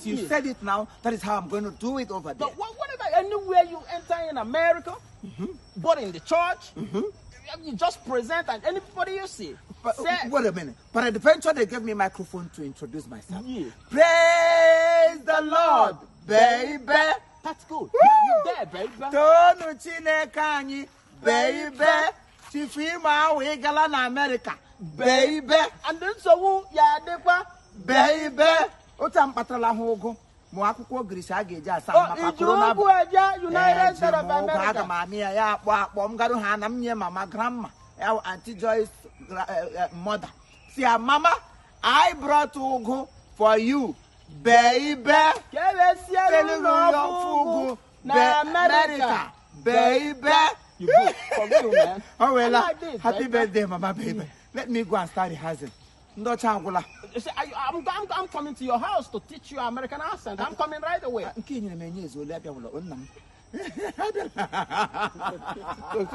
You said it now. That is how I'm going to do it over there. But what about anywhere you enter in America, but in the church, you just present and anybody you see. But, say, wait a minute. But eventually they gave me a microphone to introduce myself. Praise the Lord, baby. That's good. You there, baby. Toonu Chineke anyị, baby. Chief Imo ahụ ị gala na America, baby. And then so ya adịkwa. Baby. Otu a m kpatarala ha ụgụ ma akwụkwọ ogirisi a ga-eji asa Oh, maka iji corona. ụgwụ eje United Eji States m of ụgụ, aga America. m amị ya, ya akpọ akpọ m garụ ha na m nye mama, grandma ya wụ Aunty Joyce mother, si ya, "Mama, I brought ụgụ for you, baby." Ka e wee siere ụlọ ọfụ ụgụ na America. Baby. You good, for real, man. Oh well, I like this, happy baby. birthday, mama, baby. Let me go and start rehearsing. Ndị ọcha agwụla. You see, I'm coming to your house to teach you American accent. I'm coming right away. Nke i nyere m enye ezuole, abịawụla nna m.